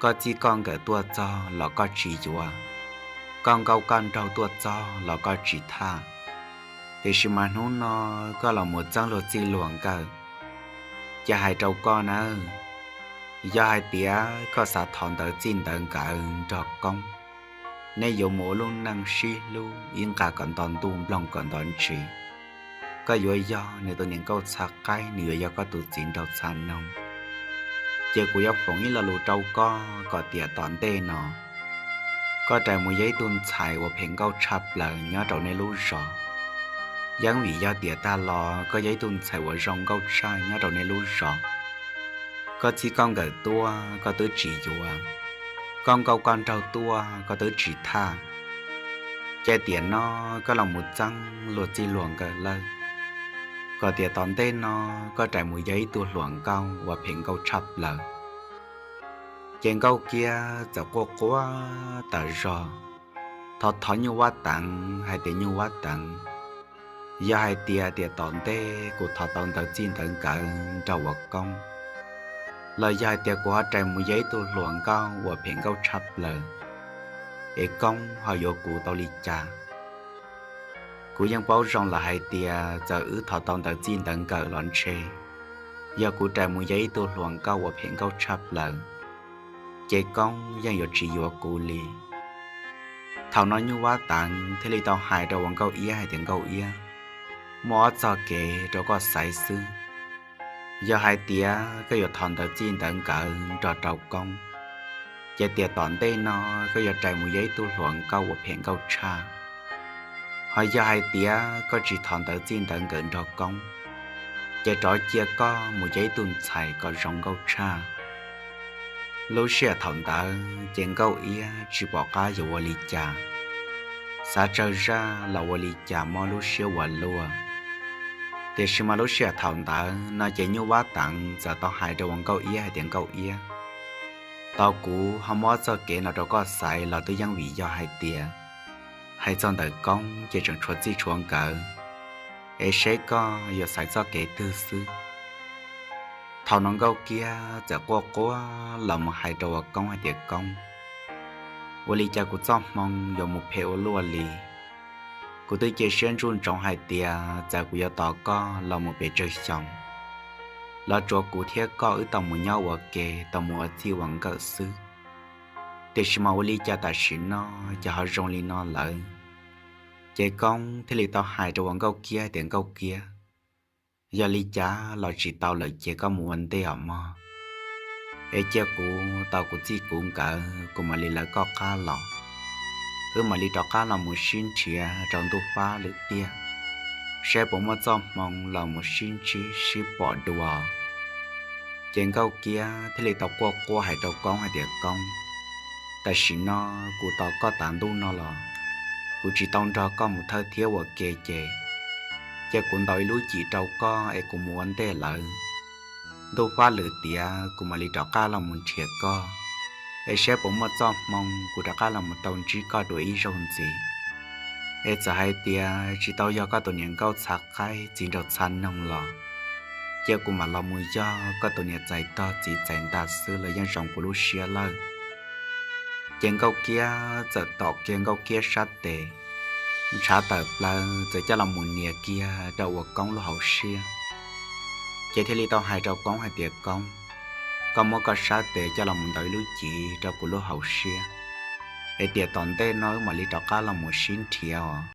Koj txij koj nkawm tuaj txog los koj tsis yuav, koj nkauj koj nraug tuaj txog los koj tsis thaj. Tiam sis mas hnub no koj los mus txeeb luag txij luag nkawm, ces hais rau koj nawb, yog hais tias koj xav thov ntawv txij ntawv nkawm nrog Koob, nej yuav mus ua lub neej sib hlub ib nqa kom nto ntuj nploog kom nto ntsis, koj yuav yog nws tus niam nkauj txha qaib, nws yuav yog koj tus txiv nraug txha noog. Ces kuv yuav foom ib lo lus rau koj kom tias tom ntej no koj rais mus yog ib tug ntxhais uas phem nkauj tshaj plaws nyob rau nej lub zos. Yeej vim yog tias tag los koj yog ib tug ntxhais uas zoo nkauj tshaj nyob rau nej lub zos. Koj txij koj nkawm tuaj koj twb tsis yuav, koj nkauj koj nraug tuaj koj twb tsis thaj. Ces tiam no koj los mus txeeb luag txij luag nkawm lawm, kom tias tom ntej no koj rais mus yog ib tug hluas nkauj uas phem nkauj tshaj plaws. Ces Nkauj Kiab txawm quaj quaj tas zog, thov thov Nyuj Vab Teev hais tias, Nyuj Vab Teev, yog hais tias tiam tom ntej kuv thov tau ntawv txij ntawv nkawm nrog uas Koob, los yog hais tias kuv ho rais mus yog ib tug hluas nkauj uas phem nkauj tshaj plaws, es Koob ho yuav kuv tau li cas? Kuv yeej paub zoo lawm hais tias txawm wb thov tau ntawv txij ntawv nkawm los ntshe, yog kuv rais mus yog ib tug hluas nkauj uas phem nkauj tshaj plaws, ces Koob yeej yuav tsis yuav kuv li. Thaum no Nyuj Vab Teev thiaj li tau hais rau uas Nkauj Iab hais tias, Nkauj Iab, muaj ob txoj kev rau koj xaiv xwb. Yog hais tias koj yuav thov ntawv txij ntawv nkawm nrog rau Koob, ces tiam tom ntej no koj yuav rais mus yog ib tug hluas nkauj uas phem nkauj tshaj. Ho yog hais tias koj tsis thov ntawv txij ntawv nkawm nrog Koob, ces rov cia koj mus yog ib tug ntxhais kom zoo nkauj tshaj. Lub sij hawm thaum ntawd ces Nkauj Iab tsis pom qab yuav ua li cas, xav tsawg zaj los ua li cas mob lub siab ua luaj. Tiam sis mas lub sij hawm thaum ntawd no ces Nyuj Vab Teev txawm tau hais rau uas Nkauj Iab hais tias, Nkauj Iab, tau kuv ho muab txoj kev no rau koj xaiv los twb yeej vim yog hais tias hais txog ntawm Koob ces tseem tshuav txij tshuav nkawm, es seb koj yuav xaiv txoj kev twg xwb. Thaum no Nkauj Kiab txawm quaj quaj los mus hais rau uas Koob hais tias, Koob, ua li cas kuv txoj hmoo yuav mus phem ua luaj li? Kuv twb cia siab ntsuj ntsoov hais tias txawm kuv yuav tos koj los mus pes tsawg xyoo los tsuav kuv thiab koj wb tau mus nyob ua ke, tau mus ua txij ua nkawm xwb. Tiam sis mas ua li cas tam sim no ces ho zoo li no lawm? Ces Koob thiaj li tau hais rau uas Nkauj Kiab tias, Nkauj Kiab, yog li cas los tsis tau lawm ces koj mus ua ntej os mog, es cia kuv tau kuv txij kuv nkawm kuv mam li lawv koj qab los. Wb mam li rov qab los mus sib nrhiav rau ntuj fab lwm tiag, saib puas muaj txoj hmoo los mus sib ntsib sib pom dua. Ces Nkauj Kiab thiaj li tau quaj quaj hais rau Koob hais tias, Koob, tam sim no kuv tos koj tav ntuj no los kuv tsis tau nrog koj mus thawj thiab ua ke ces, ces kuv ntaus ib lub cim rau koj es kuv mus ua ntej lawm. Ntuj fab lwm tiam kuv mam li rov qab los mus nrhiav koj, es saib puas muaj txoj hmoo kuv rov qab los mus tau ntsib koj dua ib zaug ntxiv. Es txawm hais tias tsis tau yog koj tus niam nkauj txha qaib txiv nraug txha noog los, cia kuv mam los mus yog koj tus niam txais tog txiv txais ntaj xwb los yeej zoo kuv lub siab lawm. Ces Nkauj Kiab txawm tom kiag Nkauj Kiab sab tes, ntshav tawm plaws txawm coj los mus nias kiag rau uas Koob lub hauv siab. Ces thiaj li tau hais rau Koob hais tias, Koob, koj muab koj sab tes coj los mus ntaus ib lub cim rau kuv lub hauv siab, es tiam tom ntej no wb mam li rov qab los mus sib nrhiav os.